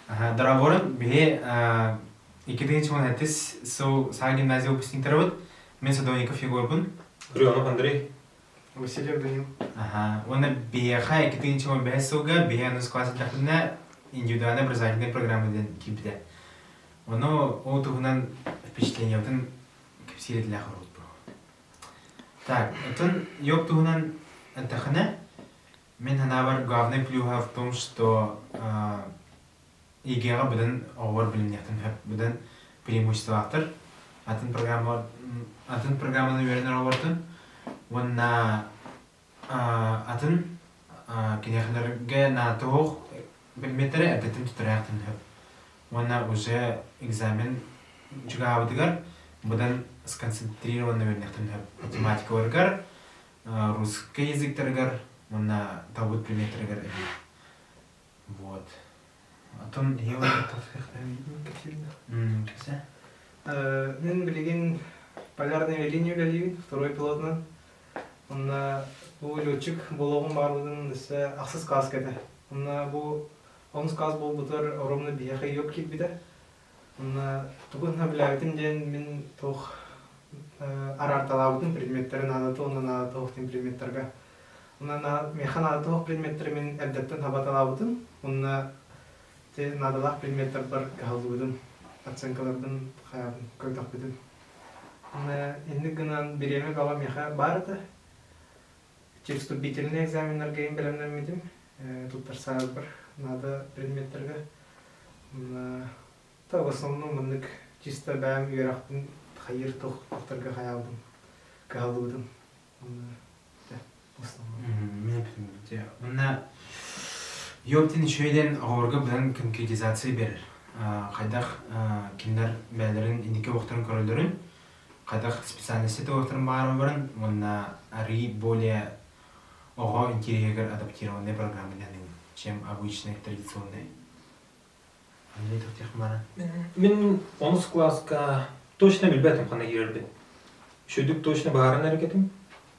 Дорогорун биһи 2017 сыл Саха гимназия выпускниктарыбыт. Мен Садовников Егорбун. Рионов Андрей. Васильев Данил. Аха. Уонна биһиэхэ 2015 сылга биһи аныс класс эттэхпитинэ индивидуальная образовательная программа диэн киирбитэ. Ону ол туһунан впечатлениебытын кэпсиир этилээх оруут Так, оттон ЙОП туһунан эттэххинэ, мин санаабар главный плюһа в том, что ЕГЭ-ҕэ быдан оҕолор билиниэхтэрин сөп, быдан преимуществолаахтар. Атын программа атын программаны үөрэнэр оҕолортон уонна атын киниэхэлэргэ наада суох предметтэрэ эрдэттэн туттарыахтарын сөп. Уонна уже экзамен чугаһаабытыгар быдан сконцентрированно үөрэниэхтэрин сөп. Математикаларыгар, русский языктарыгар уонна талбыт предметтэригэр эбии. Вот. Атын Ева Кэпсэ. Мин билигин полярная линия үлэлиибин, второй пилотунан. Онно бу летчик буолуоҕум баарбытын өссө ахсыс кылааска этэ. Онно бу онус класс буолбутугар ровно биһиэхэ йоб киирбитэ. Онно тугу билээбитим диэн мин туох араарталаабытым предметтэрин наадата уонна наадата суох диэн предметтэргэ. Онно миэхэ наадата суох предметтэри мин эрдэттэн хабаталаабытым. Онно наадалаах предметтэрбэр кыһаллыбытым, оценкаларбын хайаабын көрдөхпүтүм. Инник гынан бириэмэ бөҕө миэхэ баар этэ. Вступительнай экзаменнарга иһин бэлэмнэммитим. Туттарсаарбар наада предметтэргэ. Та в основном маннык чисто бэйэм үөрэхпин хайыыр тохторго хайаабытым, кыһаллыбытым. В основном. Уонна Ёптин үчүгэйдэн оҕолорго быдан конкретизация берер. Хайдах кинилэр бэйэлэрин инники олохторун көрөллөрүн, хайдах специальности туохтарын баҕаран баран уонна арыы более оҕо интэриэһигэр адаптированная программа диэн, чем обычный традиционный. Андрей Тохтехмара. Мин онус кылааска точно билбэтим ханна киирэрбин. Үчүгдүк точно быһааран эрэ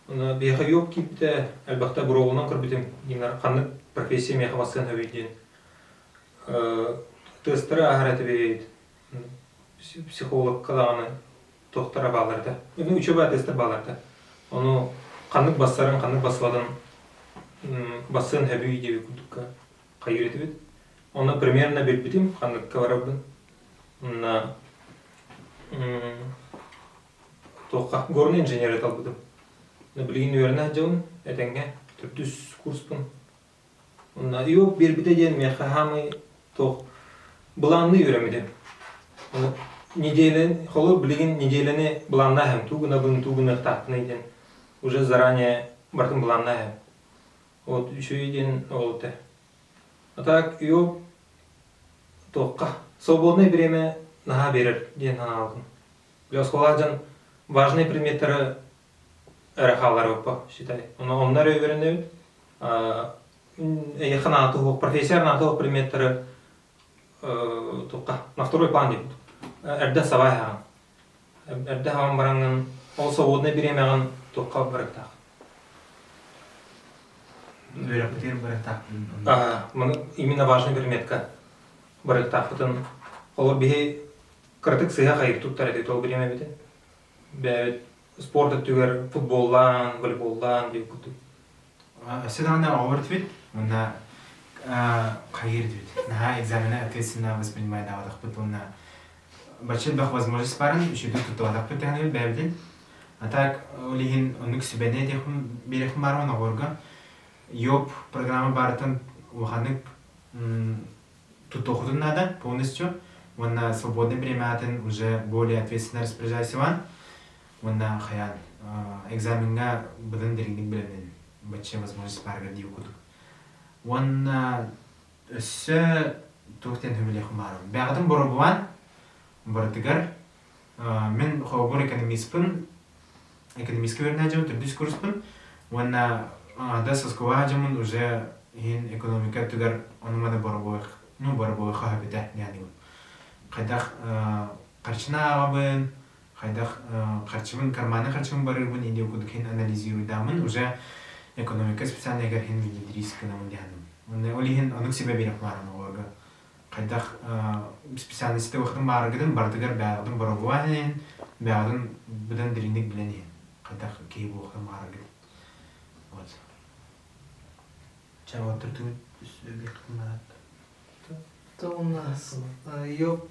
Оны биэхэ юк киирбитэ элбэхтэ буруолунан көрбүтүм. Дьиҥэр ханнык профессия миэхэ бассыан сөбүй диэн. Тестары ааһар этибит. Психологка даҕаны туохтара бааллар этэ. Ну, учебная тестер бааллар этэ. Ону ханнык бассарын, ханнык бассыбатын бассыан сөбүй диэбит курдукка хайыыр этибит. Онно примерно билбитим, ханныкка барарбын. Онно туохха горный инженеры талбытым. Билигин үөрэнэ сылдьабын, этэҥҥэ төрдүс курспун. Онно ИОП биэрбитэ диэн миэхэ хаамый туох былаанныы үөрэммитим. Неделя, холобур, билигин неделяны былааннааһым, туу гынабын, туу гыныахтаахпыный диэн уже заранее барытын былааннааһым. Вот үчүгэй диэн ол этэ. А так ИОП туохха свободное время наһаа биэрэр диэн санаабытым. Били оскуолаҕа дьон важный предметтары эрэ хаалларбыппа, считай. Ону онно эрэ үөрэнэбит. Эйиэхэ наада суох, профессия наада суох предметтары туохха на второй план диэбит. Эрдэ сабай аһаҕын. Эрдэ аһаҕан бараҥҥын ол свободное бириэмэҕин туохха барыктаах. Үөрэхпитигэр барыктаахпын. Именно важный предметка барыктаахпытын холобур биһи кыратык сыһа хайыр туттар этибит ол бириэмэбитин. Бэйэбит спорт өттүгэр футболлаан, волейболлаан диэн курдук. Өссө даҕаны оҕолор этибит уонна хайыыр этибит. Наһаа экзамена ответственно воспринимайдаабатахпыт уонна бачча элбэх возможность баарын үчүгэйдик туттубатахпыт даҕаны бэйэбитин. А так ол иһин оннук сүбэни этиэхпин биэриэхпин баармын оҕолорго. ЙОП программа баарыттан улаханнык туттуоххутун наада полностью уонна свободный бириэмэҕитин уже более ответственно распоряжайся уонна хайаан экзамеҥҥа быдан дириҥник бэлэмнэнин бачча возможность баарыгар диир курдук уонна өссө туох диэн сөбүлүөхпүн баҕарабын бэйэҕитин боробулаан барытыгар мин холобур экономиспын экономическай үөрэнээччи дьон төрдүс курспун уонна аҥаардас оскуола дьоммун уже иһин экономика өттүгэр ону-маны боробуох ну боробуохха сөбүтэ диэн хайдах харчыны ааҕабын хайдах харчыбын карманы харчыбын барыырбын инди курдук иһин анализируйдааммын уже экономика специальныйгар иһин внедрись гынабын диэхиним. Ол иһин оннук себе биэриэх баарым оҕолорго. Хайдах специальностьта быхтын бааргытын барытыгар бэҕэтин боробуан иһин, бэҕэтин быдан дириҥник билэн иһин. Хайдах киһи буолуохтан бааргытын. Вот. Чэ, вот түртүгүт То уонна йоп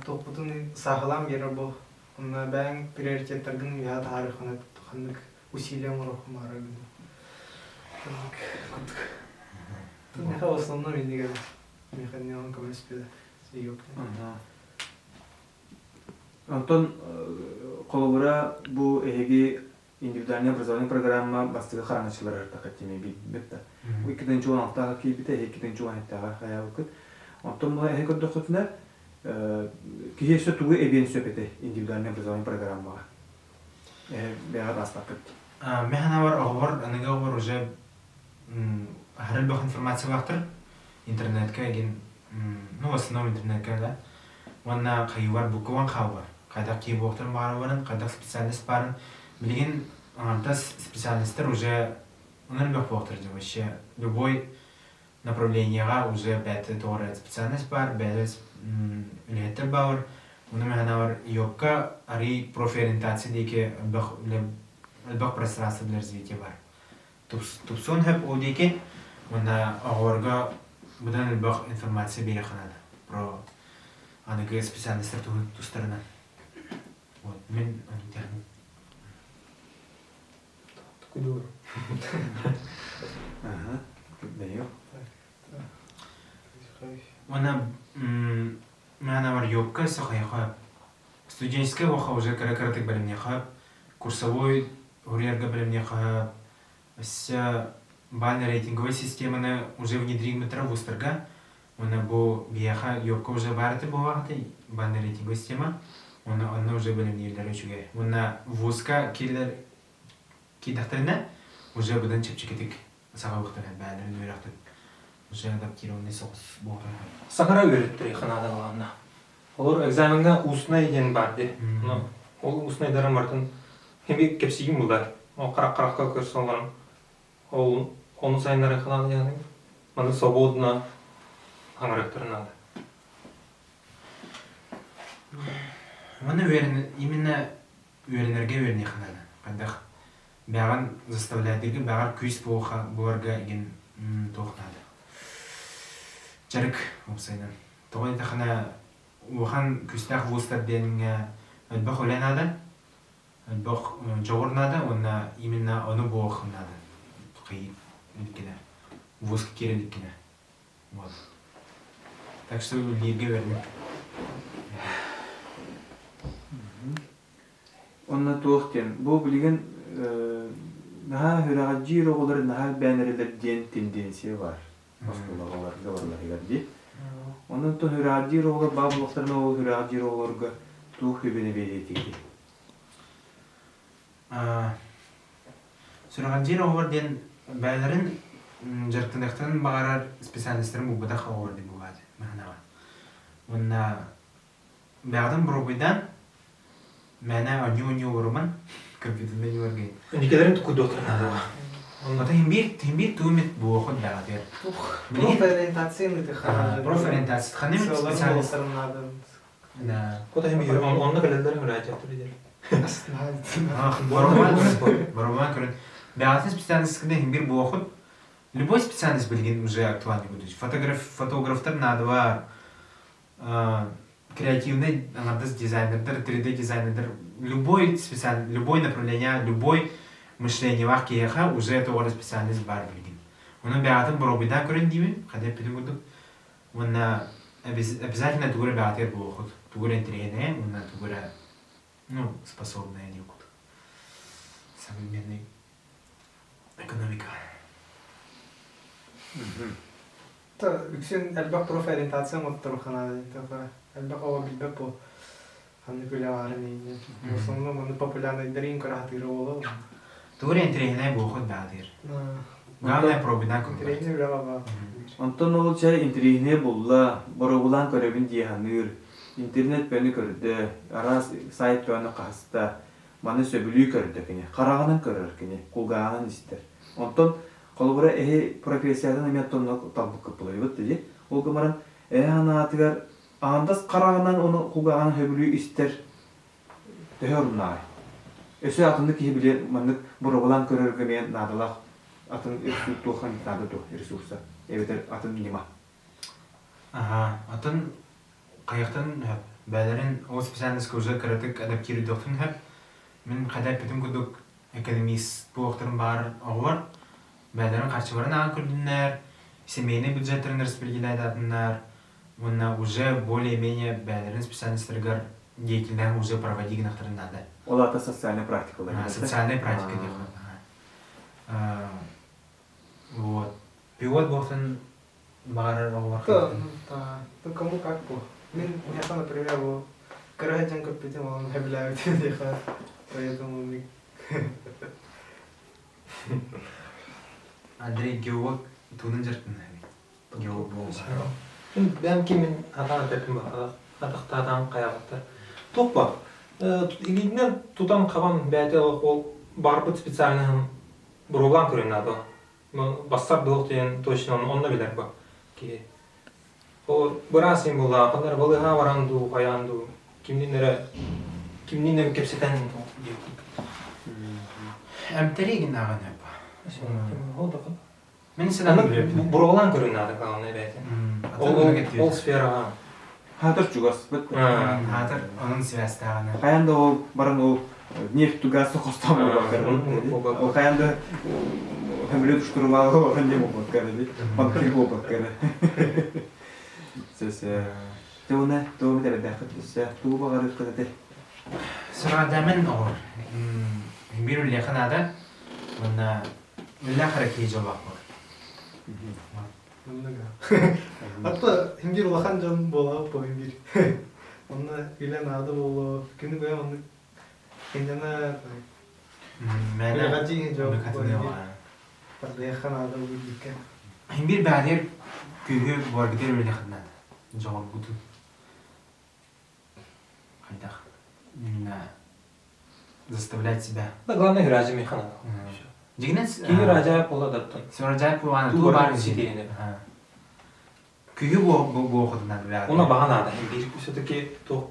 туохпутун сааһылаан биэрэр бу. Онно бэйэҥ приоритеттаргын үөһэ таһаарыаххына ханнык усилия оҥоруоххун баҕараргын. Ханнык курдук. Миэхэ в основном иннигэр миэхэ иннигэр көмөлөспүтэ. Йоп. Онтон холобура бу эһиги индивидуальное образование программа бастакы хараҥаччыларыгар тахаттиме билбит да. 2016 киирбитэ, 2017 хайаабыккыт. Онтон була эһи көрдөххүтүнэ, киһи өссө тугу эбиэн сөп этэй индивидуальное образование программаҕа? Эһи бэйэҕит ааспаккыт. Мин санаабар оҕобор аныгы оҕолор уже аһары элбэх информациялаахтар. Интернетка эгин, ну, в основном интернетка да. Уонна хайыыбар буккулан хаалбар. Хайдах киһи буолуохтарын баҕаралларын, хайдах специальность баарын. Билигин аҥардас специальностар уже онон элбэх буолуохтар дьэ вообще любой направлениеҕа уже бэйэтэ тоҕо эрэ специальность баар, бэйэтэ үлэһиттэр баалар. Ону мин санаабар ИОК-ка арый профориентация диэки элбэх элбэх пространство для развития баар. Тупсуон сөп ол диэки уонна оҕолорго быдан элбэх информация биэриэххэ наада про аныгы специальностар тустарынан. Вот мин ону Кудур. Ага. Даю. Уонна мин бар юбка сахайха студенческай уоха уже кыра-кыратык бэлэмниэхэ курсовой уруйарга бэлэмниэхэ өссө баальнай рейтинговай системаны уже внедригмиттара вузтарга уонна бу биһиэхэ юбка уже баар этэ буолаахты баальнай рейтинговай система уонна онно уже бэлэмнииллэрэ үчүгэй уонна вузка киирдэр киирдэхтэринэ уже быдан чэпчэкитик саҕалыахтара бээлэрин үөрэхтик уже адаптированный соҕус буолар. Саҥара үөрэттэрий ханаадалаанна. Олор экзамеҥҥа устнай диэн баар дии. Ол устнайдарын барытын хими кэпсиигин булар. Ол харах-харахха көрсөн олорон ол ону сайыннары ханаада диэн маны свободно хаҥырыахтарын наада. Маны үөрэн именно үөрэнэргэ үөрэниэххэ наада. Хайдах бэҕэн заставляйдырга бэҕэр күүс буоларга игин туох наада. Дьарык уопсайынан. Тоҕо диэтэххинэ улахан күүстээх вузтар диэҥҥэ элбэх үлэ наада, элбэх дьоҕур наада уонна именно ону буолуохха наада. Кыйык иликкинэ, вузка киирэ иликкинэ. Вот. Так что үлэлииргэ үөрэним. Онно туох диэн, бу билигин наһаа сүрэҕэлдьиир оҕолор наһаа элбээн эрэллэр диэн тенденция баар оскуолаҕаларга барыларыгар дии. Онон то сүрэҕэлдьиир оҕолор баа буолуохтарына ол сүрэҕэлдьиир оҕолорго туох үбүнү биэриэтигитий? Сүрэҕэлдьиир оҕолор диэн бэйэлэрин дьарыктаныахтарын баҕарар специалистарын булбатах оҕолор диэн буолаат маһанаҕа. Уонна бэҕэтин боруобуйдаан мээнэ оонньуу-оонньуу олоруман компьютернай ньуоргай. Никелерин тукуйдуохтарын наада. Онно химбир туумит буохун бэҕэтигэр. Профориентация ытыхана. Профориентация. Ханным специальность. Да. Кота химбир онно кэлэллэр үрээтиэхтэр диэн. Бороман көрөн. Бэҕэтин специальностькына химбир буохун. Любой специальность билигин уже актуальный будет. Фотограф, фотографтар надо бар. Креативный аҥардас дизайнердар, 3D дизайнердар, любой специаль, любой направление, любой мышлениелаах киһиэхэ уже тоҕо специальность баар билигин. Онон бэҕэтин боруобуйдаан көрөн диибин, хата эппитим курдук. Уонна обязательно тугу эрэ бэҕэтигэр буолуоххут. Тугу эрэ интэриэһинэйэ уонна тугу эрэ ну, способная диэкут. Современный экономика. Үксүн элбэх профориентация оҥоттору ханаада элбэх оҕо билбэт бу ханнык үлэ баарын иһинэн. В основном маннык популярнайдарын көрө сатыыра буолуо. Тугу эрэ интэриэһинэй буолуоххут баатыыр. Главное пробуйдаан көрбөт. Интэриэһинэй үлэ баба. Онтон ол чэ интэриэһинэй булла, боруобулаан көрөбүн дии саныыр. Интернет бөөнү көрдө, араас сайт бөөнү хаһыста. Маны сөбүлүү көрдө кини. Хараҕынан көрөр кини, кулгааҕынан истэр. Онтон холобура эһи профессиятын эмиэ оттонно талбыккыт буолуйбут дии. Ол гымаран Эһэ санаатыгар аҥардас хараҕынан ону кулгааҕынан сөбүлүү истэр төһө оруннааҕый? Өссө атыннык киһи били маннык боруобалаан көрөргө эмиэ наадалаах атын туох наада дуо ресурса эбэтэр атын ньыма? Аха, атын хайахтан сөп. Бээлэрин ол специальноска уже кыратык адаптируйдуохтун сөп. Мин хайда эппитим курдук экономист буолуохтарын баар оҕолор бээлэрин харчыларын ааҕан көрдүннэр, семейный бюджеттарын распределяйдаатыннар уонна уже более-менее бээлэрин специальностарыгар деятельность уже проводи гынахтарын наада. Ол аата социальная практика Социальная практика диэх. Вот. Пилот буолсан баҕарар оҕолор Да, ну кому как по. Мин миэхэ, например, бу кыра сылдьан көппүтүм, онон сөбүлээбитим диэхэ, поэтому Андрей геолог тугунан дьарыктанар эбит? Геолог буолла. Бэйэм кимин атаан эппэппин атахтаатаан хайаҕыттар. Туох илиитинэн тутан-хабан бэйэтэ ол барбыт специальноһын боруобалаан көрүөн наада. Бассар дуох диэн точно онно билэр бу киһи. Ол быраас им буолла, ханна эрэ балыыһаҕа баран дуу, хайаан дуу, кимниин эрэ кимниин эрэ кэпсэтэн диэбит. Эмтэри гиннаҕын Мин сынан буруолаан көрүн наада главное бэйэтин. Ол ол сфераҕа. Хаатыр чугас. Хаатыр онун связьтааҕына. Хайан да ол баран ол нефть газ хостон буолбаккар. Ол хайан да хөмүлүт штурвалы олорон не буолбаккар банкир буолбаккар. Сөсө. Тугуна тугу битэрдэххит өссө тугу баҕарыаххыт этэй? Сырадамен оҕор. Бир үллэхэ наада. Уонна үллээх эрэ киһи дьоллоох буолар. Атта химбир улахан дьон буолаҕыт по химбир. Онно үлэ наада буолуо. Күнү быһа оннук киндена Мээнэ тардыахха наада буолбукка. Химбир бэҕэтигэр күүһү буоргутар үлэлэххит наада. Дьоҕургутун. Хайдах именно заставлять себя. Да, главное Раджа Миханов. Дьигинэн Киһи Раджа буола даттан. Раджа буолааны тугу баар ситиһини. Күүһү буохутунан билэҕин. Уна баҕа наада. Биир все-таки туох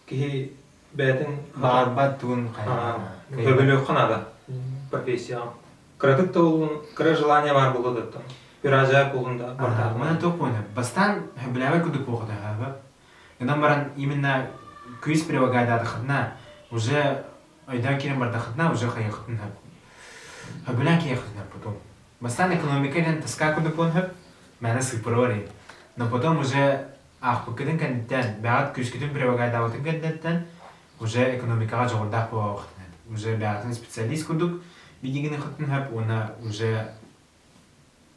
киһи бэйэтин баҕарбат тугун көбөлүөххэ наада профессияҕа. Кыратык да боллун, кыра желание баар буолла даттан. Раджа буолун да бартаатым. Мана туох буолуна. Бастаан хөбүлээбэт курдук буохутун Гынан баран именно күүс прилагайдаатаххытына уже өйдөөн киирэн бардаххытына уже хайыаххытын сөп. Хөбүлээн киһиэххитин сөп потом. Бастаан экономика диэн тоска курдук буолан сөп, мээнэ сыыппара бар Но потом уже аахпыккытын кэнниттэн, бэҕэт күүскүтүн прилагайдаабытын кэнниттэн уже экономикаҕа дьоҕурдаах буолуоххутун сөп. Уже бэҕэтин специалист курдук билигиниххитин сөп уонна уже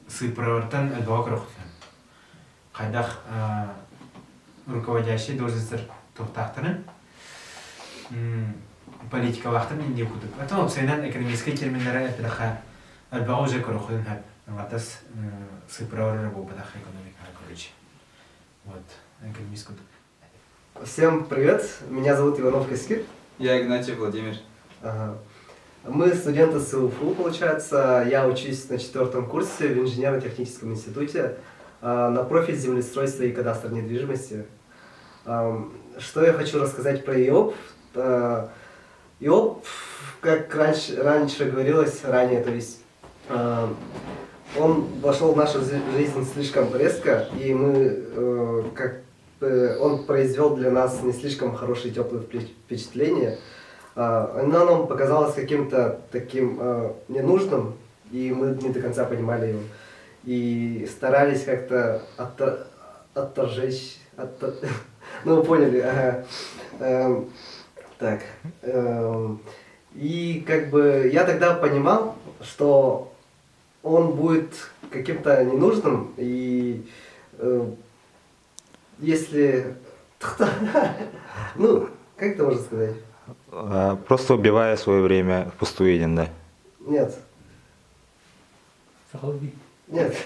сыыппаралартан элбэҕи көрөххүтүн сөп. Хайдах руководящий должностар туохтаахтарын политикалаахтарын иннии курдук. Это уопсайынан экономическай терминнэрэ эппэтэххэ элбэҕи уже көрөххүтүн сөп. Аҥардас сыыппаралар эрэ буолбатах экономика короче. Вот, экономист курдук. Всем привет, меня зовут Иванов Каскир. Я Игнатьев Владимир. Ага. Мы студенты СУФУ, получается. Я учусь на четвертом курсе в инженерно-техническом институте на профиль землестройства и кадастр недвижимости. Что я хочу рассказать про ИОП? ИОП, как раньше говорилось, ранее, то есть он вошел в нашу жизнь слишком резко, и мы, как он произвел для нас не слишком хорошие теплые впечатления. Оно нам показалось каким-то таким ненужным, и мы не до конца понимали его. И старались как-то отторжечь... Ну, вы поняли. Ага. Так. И как бы я тогда понимал, что он будет каким-то ненужным, и если... Ну, как это можно сказать? Просто убивая свое время впустую един, да? Нет. Нет.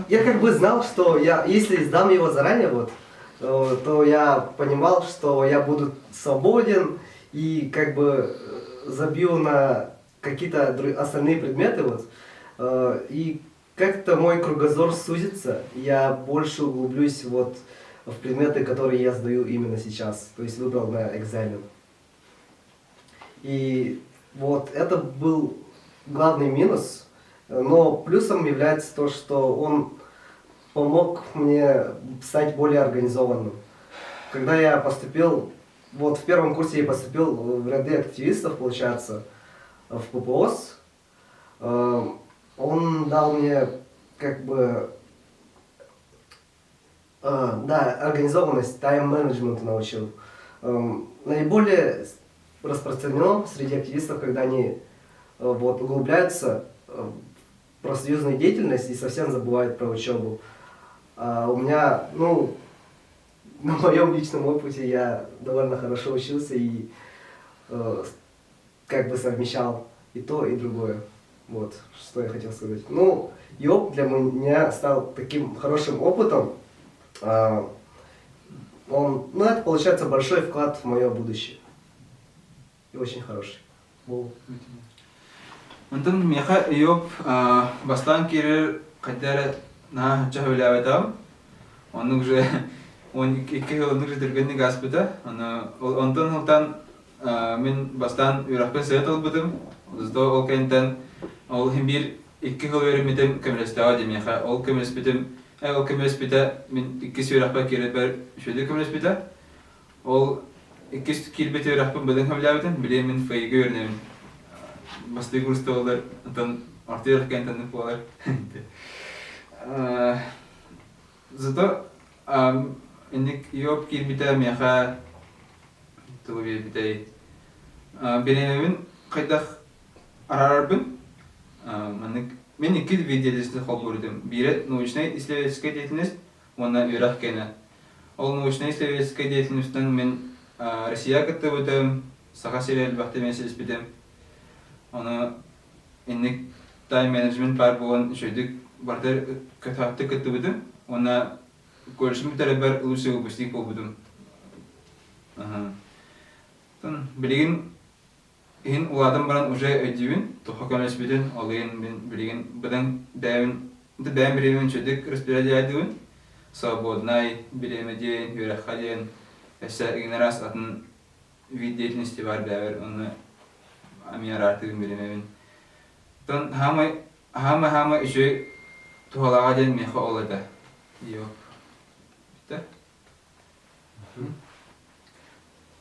Я как бы знал, что я, если сдам его заранее, вот, то я понимал, что я буду свободен и как бы забью на какие-то остальные предметы, вот, и Как-то мой кругозор сузится, я больше углублюсь вот в предметы, которые я сдаю именно сейчас, то есть выбрал на экзамен. И вот это был главный минус, но плюсом является то, что он помог мне стать более организованным. Когда я поступил, вот в первом курсе я поступил в ряды активистов, получается, в ППОС, он дал мне как бы да, организованность, тайм-менеджменту научил. Наиболее распространено среди активистов, когда они вот, углубляются в профсоюзную деятельность и совсем забывают про учебу. А у меня, ну, на моем личном опыте я довольно хорошо учился и как бы совмещал и то, и другое. Вот, что я хотел сказать. Ну, ЙОП для меня стал таким хорошим опытом. Он, ну, это получается большой вклад в мое будущее. И очень хороший. Бол. Онтон миэхэ ИОП бастаан киирэр хайда эрэ наһаа соччо сөбүлээбэтэҕим. Оннук уже 12 сыл оннук же түргэнник ааспыта. Аны онтон сылтаан мин бастаан үөрэхпин сыа талбытым. Зато ол кэнниттэн ол иһин биир икки сыл үөрэммитим көмөлөстөҕө дии миэхэ. Ол көмөлөспүтүм ол көмөлөспүтэ мин иккис үөрэхпэр киирэрбэр үчүгэйдик көмөлөспүтэ. Ол иккис киирбит үөрэхпин быдан сөбүлээбитим. Билигин мин ФАИга үөрэнэбин. Бастакы курста буолар, оттон орто үөрэх кэнниттэн буолар. Зато инник ИОП киирбитэ миэхэ тугу биэрбитэй бириэмэбин хайдах араарарбын маннык мин икки вид деятельности холбуур этим. Биирэ научнай исследовательская деятельность уонна үөрэх киэнэ. Ол научнай-исследовательскай деятельностьтан мин Россия кыттыбытым, Саха сирэ элбэхтик эмиэ силиспитим. Ону инник тайм-менеджмент баар буолан үчүгэйдик барыта көхтөөхтүк кыттыбытым уонна колледжым бүтэрэрбэр лучший выпускник буолбутум. Билигин Иһин улаатан баран уже өйдүүбүн, туохха көмөлөспүтүн, ол иһин мин билигин быдан бэйэбин бэйэм бириэмэбин үчүгэйдик распределяйдыыбын. Свободнай бириэмэ диэн, үөрэххэ диэн, өссө игин араас атын вид деятельности баар бэйэбэр онно эмиэ араартыыбын бириэмэбин. Оттон хаамай хаамай хаамай үчүгэй туһалааҕа диэн миэхэ ол этэ. Йоп. Бүттэ.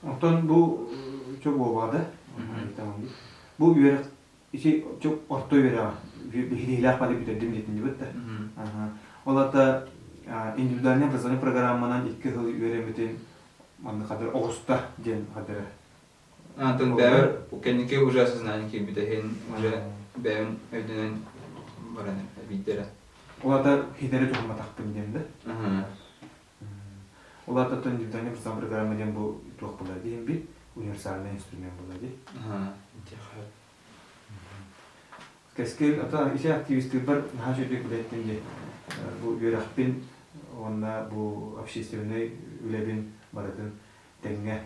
Оттон бу чө буолбаҕа да бу үөрэх ити чө орто үөрэҕэ биһириилээх бары бүтэрдим диэтиннибит да ол ата индивидуальный образование программанан икки сыл үөрэммитин манна хадыр оҕуста диэн хадыра Антон бэйэбэр кэнники уже осознание киирбитэ иһин уже бэйэм өйдөнөн баран биирдэрэ. Ол ата хитэри туһамматахпын диэн да Ол аата индивидуальный программа диэн бу туох буолар диэн бир универсальный инструмент буолар дии. Кэскил ата ити активистыырбар наһаа үчүгэй билэттим дии. Бу үөрэхпин уонна бу общественнай үлэбин барытын тэҥҥэ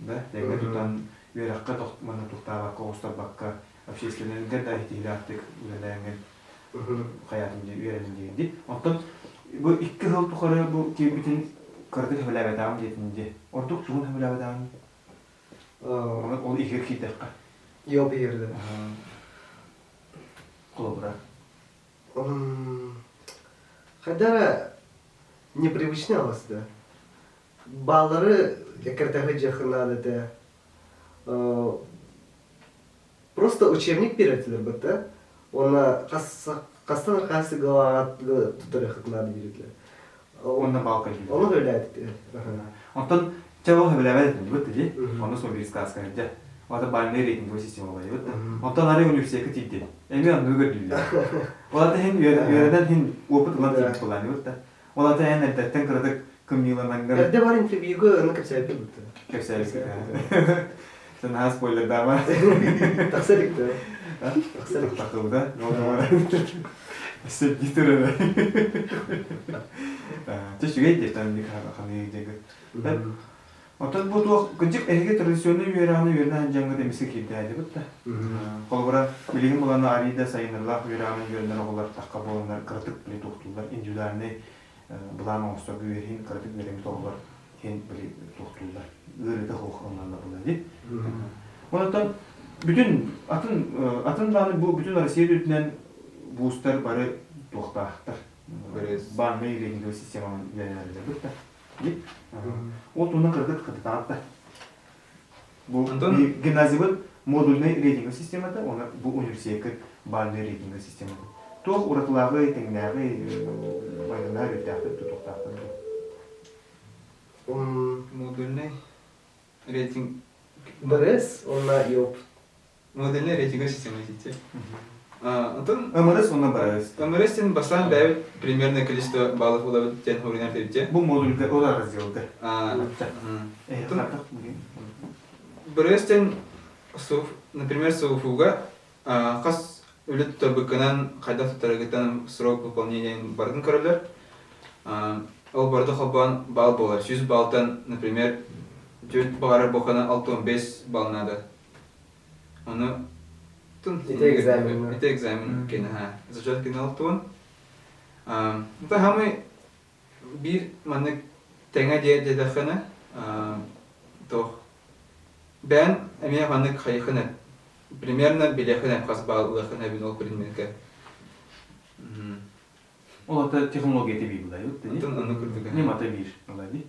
да тэҥҥэ тутан үөрэххэ манна тохтообокко оҕустарбакка общественнайга да иһитиилээхтик үлэлээҥҥин хайаатын дии үөрэнин диэн дии. Оттон бу икки сыл тухары бу киирбитин кыратык сөбүлээбэтэҕим диэтин дии. Ордук тугун сөбүлээбэтэҕиҥ? Ол иһигэр киирдэххэ. Йоп иһирдэ. Холобура. Хайдара непривычный аласты. Баллары эккиртэхи дьахынаан этэ. Просто учебник беретилер бытта. Онна хастан хасы главаҕа тутарыахыт наада диирилэр. Онно балка диир. Ону сөбүлээбит. Онтон чэ ол сөбүлээбэт этим бытта дии. Онно суобирискаска дьэ. Ота бальный рейтинговый система буолар бытта. Онтон ары университекка тиийдим. Эми оннугу көрдүүллэр. Ол ата хин үөрэнэн хин опыт ылан тиийбит буолааны бытта. Ол ата эн эрдэттэн кыратык кымньыыланангар Эрдэ бар интервьюга аны кэпсээбиппит бытта. Кэпсээбиккит. Сен наһаа спойлердаама. Тахса илик Тахса илик. Тахсыбыта. Өссө дии Чэ үчүгэй диэттэн ханыы диэки. Оттон бу туох кырдьык эһиги традиционнай үөрэҕини үөрэнэ сылдьаҥҥыт эмискэ киирдээдибит да. Холобура, билигин булана арыый да сайыннарылаах үөрэҕинэн үөрэнэр оҕолор тахха буоланнар кыратык били туохтууллар индивидуальнай былаан оҥосторго үөрһин кыратык үөрэммит оҕолор иһин били туохтууллар ыарыыта суох ылыналлар буолла дии. Онтон бүтүн атын атын даҕаны бу бүтүн Россия үрдүнэн вузтар бары туохтаахтар. Бааннай рейтинговый системанан үлэлэнэллэр да. Ол туһунан кыргыт кытытаат да. Бу гимназиябыт модульнай рейтинговый системата, уонна бу университекка баальнай рейтинговый системата. Туох уратылааҕый, тэҥнээҕий, майгыннаах өрүттээхтэр, тутуохтаахтар дуо? Модульный рейтинг БРС уонна ИОП. Модульный рейтинговый система ити. Онтон МРС уонна БРС. МРС диэн бастаан бэйэбит примерное количество баллов ылабыт диэн хоруйунан эппитэ. Бу модульга ол разделга. БРС диэн например, СУФУга хас үлэ тутарбыккынан, хайдах тутарыгыттан срок выполнения барытын көрөллөр. Ол барыта холбоон балл буолар. 100 баллтан, например, 4 баҕарар буохана 65 балл надо. Ону Ити экзамен. Ити экзамен кэнэ зачет кэнэ алтуон. Это хамы биир маннык тэҥэ диэ диэтэххинэ туох бэйэн эмиэ маннык хайыхын примерно билиэхин хас баал ылыахын эбин ол предметке. Ол ата технология биир булайбыт. Онтон ону курдук. Ньымата биир булай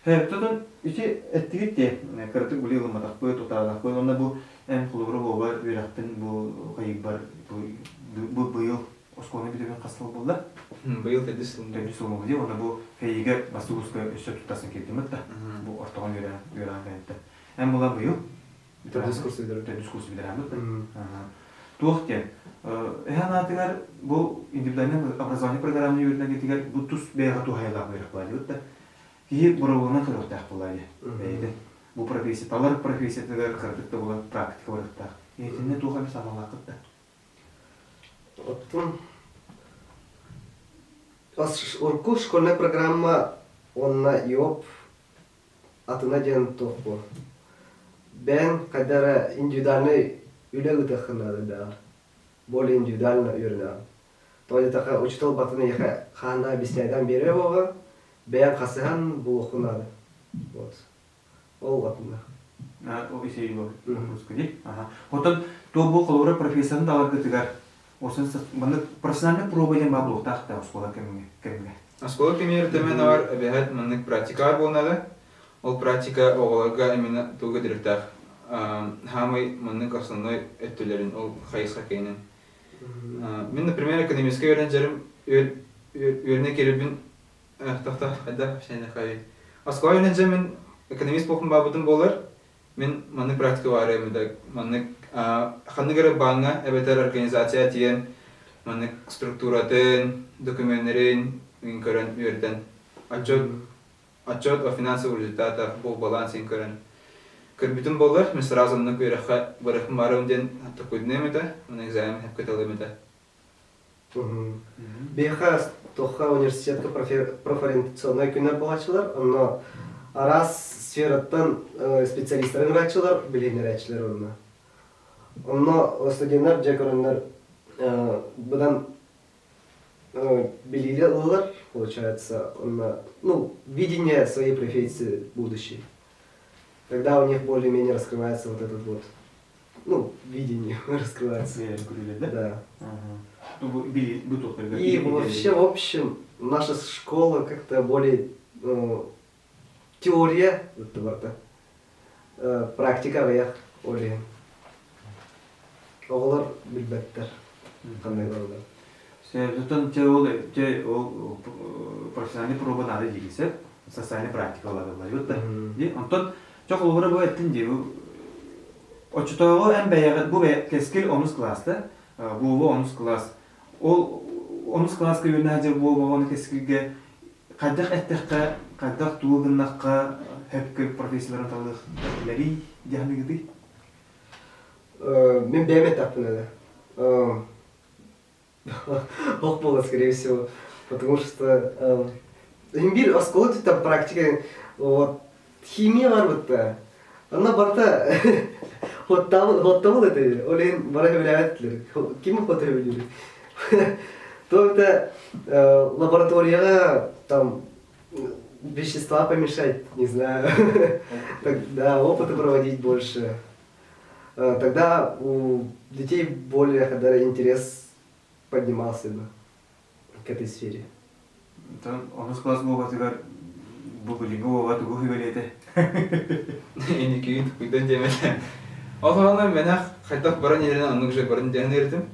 Тотон ити эттигит те кыратык били ылымматахпыт, тутаатахпыт, уонна бу эн холобура буолбар үөрэхпин бу хайыгбар бу быйыл оскуоланы бүтэрбин хас сыл буолла? Быйыл төрдүс сыл. Төрдүс сыл буолла дии, уонна бу фейигэ бастакы курска өссө туттарсан киирдимит да, бу ортоҕон үөрэҕин кэнниттэн. Эн була быйыл Төрдүс курсу бүтэрбит. Төрдүс курсу бүтэрэммит да. Туох диэн, эһэ анаатыгар бу индивидуальное образование программаны үөрэнэргитигэр бу тус бэйэҕэ туһайылаах үөрэх буолла да. Киһи боробуонан көрүөхтээх буолла дии. Бэйэтин. Бу профессия, талар профессиятыгар кыратык да буолан практика барыахтаах. Итиннэ туох эмэ санаалааххыт да? Оттон урукку школьная программа уонна ИОП атына диэн туох буо. Бэйэҥ хайда эрэ индивидуальнай үлэ ыытыаххын наада бэҕэр. Более индивидуально үөрэнэҕин. Тоҕо диэтэххэ, учуутал батын эйиэхэ хаһан да объясняйдаан биэрэр буолҕа, бэйэҥ хасыһан булуоххун наада. Вот. Ол атына. Ол исей вопрос дии. Оттон то бу холобура профессорын таларгытыгар осын маннык профессиональный проба диэн баар буолуохтаах да оскуола кэмҥэ кэмҥэ. Оскуола кэмигэр тэмэн бар эбэһэт маннык практика буолнада. Ол практика оҕолорго именно тугу директээх хаамай маннык основной өттүлэрин ол хайысха кэйинэн. Мин, например, экономическай үөрэнчэрим үөрэнэ киирэрбин тохто хайда Оскуола үөрэнчэ мин экономист буолхун баабытым буолар. Мин маннык практика баар да маннык ханнык эрэ бааҥҥа эбэтэр организация тиийэн маннык структуратын, докуменнарын көрөн үөрэтэн отчет отчет о финансовых результатах бу балансын көрөн көрбүтүм буоллар мен сразу оннук үөрэххэ барыахпын баарым диэн такуйдуном этэ уонна экзамен хепке талыам этэ. Биһиэхэ туохха университетка профориентационнай күннэр буолааччылар, онно араас сфераттан специалистары ыҥырааччылар, билиһиннэрээччилэр онно. Онно студеннар дьэ көрөннөр быдан билиили ылалар, получается, онно, ну, видение своей профессии будущей. Тогда у них более-менее раскрывается вот этот вот ну, видение раскрывается. Да. И вообще, в общем, наша школа как-то более ну, теория, практика аҕыйах ол иһин. Оҕолор билбэттэр ханнык ылаллар. Сөптөн те ол те ол профессиональный проба надо диигисэ социальный практика ыларыллар да. Онтон Чэ, холобура бу эттин дии, бу оччотооҕу эн бэйэҕит бу кэскил онус кылааста, буолуо онус кылаас. Ол онус кылааска үөрэнэ сылдьар буолбаҕа кэскилгэ хайдах эттэххэ, хайдах тугу гыннахха сөпкө профессияларын талыах этилэрий дии саныыгытый? Мин бэйэм эттэхпинэ да, Ох было, скорее всего, потому что имбирь осколы там практика вот. Химия барбытта. Онно барыта хоттабыл этэ. Ол иһин бары сөбүлээбэт этилэр. Ким хоту сөбүлүүр? То это лабораторияҕа там вещества помешать, не знаю. Да, опыты проводить больше. Тогда у детей более когда интерес поднимался бы к этой сфере. Онус класс буолбатыгар бу билиҥҥи уола тугу сүбэлиэтэ? Инникигин тупуйдан диэмэтэ. Ол саҕана мэнэх хайдах баран иһэринэн оннук же баран диэн эритим.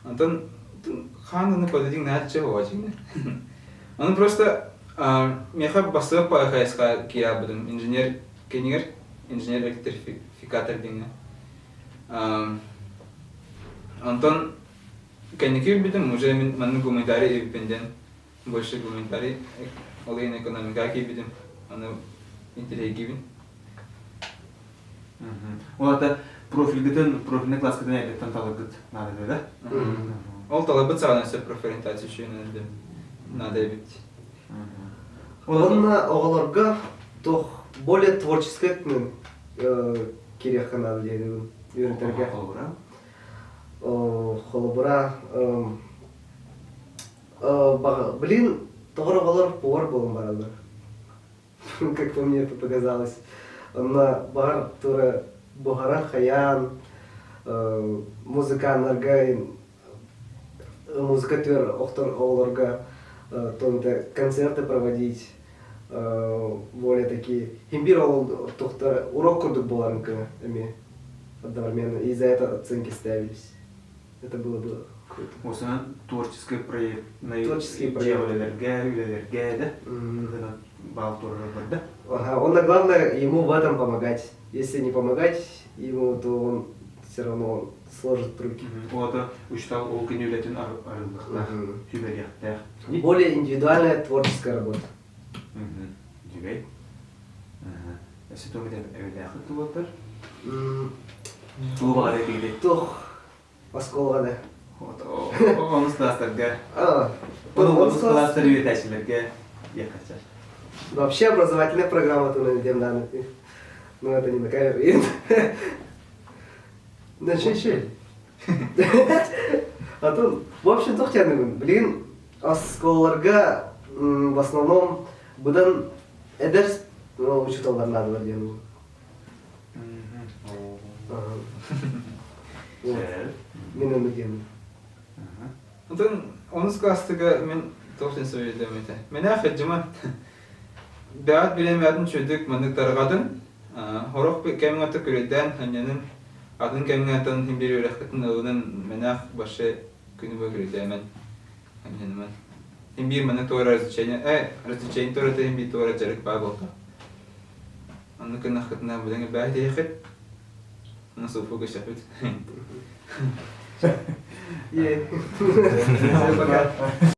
Онтон хаан аны подадиҥ нааччы очень. Ону просто миэхэ бастакы хайысха киирбитим инженер кэнигэр инженер электрификатор диэҥҥэ. Онтон Кэнники билбитим, уже мин маннык гуманитарий эбиппин диэн, больше гуманитарий, ол иһин экономикаҕа киирбитим, аны интэриэһиргиибин. Ол ата профильгытын, профильный класскытын эрдэттэн таларгыт наада да? Ол таларбыт саҕана өссө профориентация үчүгэй наада эбит. Уонна оҕолорго туох более творческай өттүнэн киириэххэ наада диэн үөрэтэргэ. Холобура, блин, тоҕор оҕолор повар буолан бараллар. Как по мне это показалось. Онно баҕар тура буһаран хайаан, музыканнарга музыка түөр охтор оҕолорго концерты проводить более такие имбир ол тухтар урок курдук буоларын кына эми одновременно и за это оценки ставились это было бы круто. Осынан творческий проект творческий проект үлэлэргэ үлэлэргэ да баал турар да. Ага, он главное ему в этом помогать. Если не помогать ему, то он все равно сложит руки. Ота учтал ол күн үлэтин арыллыхтаах, сүбэлиэхтээх. Более индивидуальная творческая работа. Үчүгэй. Өссө туох эбэлээххит туолаттар? Тугу баҕар этигит? Туох оскуолаҕа да. Онус класстарга. Онус класстар үөрэтээччилэргэ диэххэ Вообще образовательная программа то на дем Ну это не на камеру. Да чуть-чуть. А то, в общем, туох диэн блин, оскуолаларга в основном быдан эдэр учууталлар наадалар диэн. Мин ону диэн. Онтон онус класстыга мин туох диэн советуем этэ. Менә хыдьыма. Бэҕэт бириэмэҕитин үчүгэйдик маннык тарҕатын, Сорох кэмҥэ аты күрүөйдээн анньанын, атын кэмҥэ атын иһин биир үөрэххитин ылынан мэнээх вообще күнү быһа күрүөйдээмэн, анньаныман. Иһин биир маннык туора развлечение, развлечение туората иһин биир туора дьарык баар буолта. Оннук гыннаххытына быдан элбэҕи тиһиэххит, уонна суфу көсөпүт. Пока.